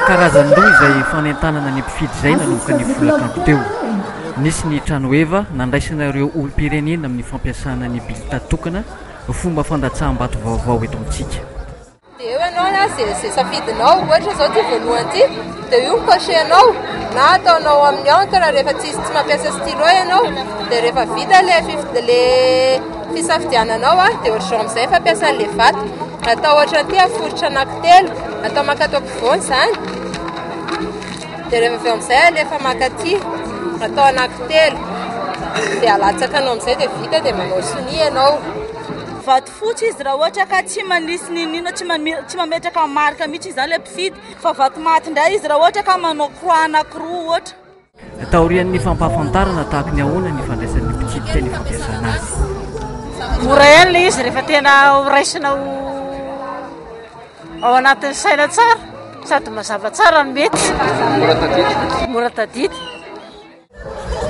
Karazany roa izay fanentanana ny mpifidy izay nanomboka ny folakandro teo. Nisy ny tranoheva nandraisana ireo olom-pirenena amin'ny fampiasana ny bileta tokana, fomba fandatsaham-bato vaovao eto amintsika. Dia eo ianao na ze ze safidinao, ohatra zao ty voalohany ty, dia io no cocher-nao na ataonao amin'ny encre rehefa tsisy tsy mampiasa stylo ianao, dia rehefa vita le le fisafidiananao a, dia ohatr'izao amin'izay ny fampiasa an'le vato, atao ohatran'ity aforitra anankitelo, atao mankato ampovoany izany, dia rehefa avy eo amin'izay alefa mankaty, atao anankitelo, dia alatsaka anao amin'izay dia vita dia manao sonia ianao. Vato fotsy izy raha ohatra ka tsy manisy n'inon'inona, tsy mame- tsy mametraka marika mihitsy izany ilay mpifidy, fa vato maty indray izy raha ohatra ka manao croix anankiroa ohatra. Taorian'ny fampahafantarana tahaka ny ahoana ny fandraisan'ny mpitsidika ny fampiasana azy. Mora ihany ilay izy rehefa tena ho raisina ho ao anatin'ny saina tsara sady mazava tsara ny mety. Mora tadidy. Mora tadidy.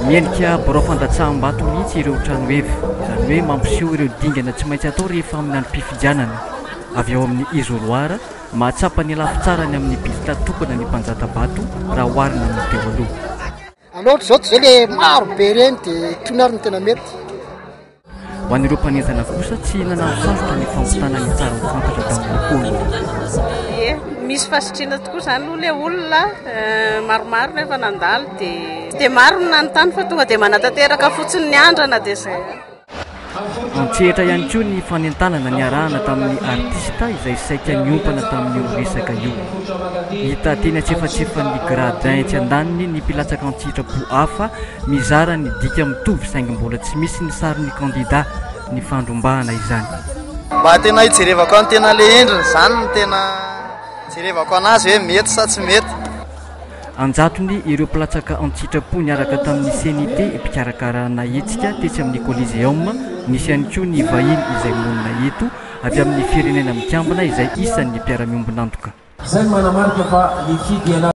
Miendrika birao fandatsaham-bato mihitsy ireo tranoheva, izany hoe mampiseho ireo dingana tsy maintsy atao rehefa amin'ny androm-pifidianana. Avy ao amin'ny isoloir, mahatsapa ny lafy tsarany amin'ny bulletin tokana ny mpanjata-bato raha oharina amin'ny teo aloha. Aleo ohatr'izao toy izay le maro be ireny dia itony ary no tena mety. Ho an'ireo mpanentana kosa, tsy nanano sarotra ny fampitana ny tsara ho fantatra tamin'ny olona. Ie, misy fasitrihana tokoa izany aloha ilay olona, maromaro no efa nandalo dia tsy dia maro ny nanontany fa tonga dia manatanteraka fotsiny ny andrana dia izay. An-tsehatra ihany koa ny fanentanana niarahana tamin'ny artista izay saika niompana tamin'io resaka io. Hita teny antsefatsefan'ny gradin etsy andaniny ny mpilatsaka an-tsitrapo hafa Mizara ny dika mitovy saingy mbola tsy misy ny sarin'ny kandida ny fandrombahana izany. Mba tena hijerevako any tena le endriny zany no tena jerevako anazy hoe mety sa tsy mety. Anjatony ireo mpilatsaka an-tsitrapo niaraka tamin'ny Ceni-T mpikarakara hetsika tetsy amin'ny Coliseum, nisy ihany koa ny vahiny izay monina eto avy amin'ny Firenena Mikambana izay isan'ny mpiara-miombon'antoka. Izay no manamarika fa nifidy ianareo.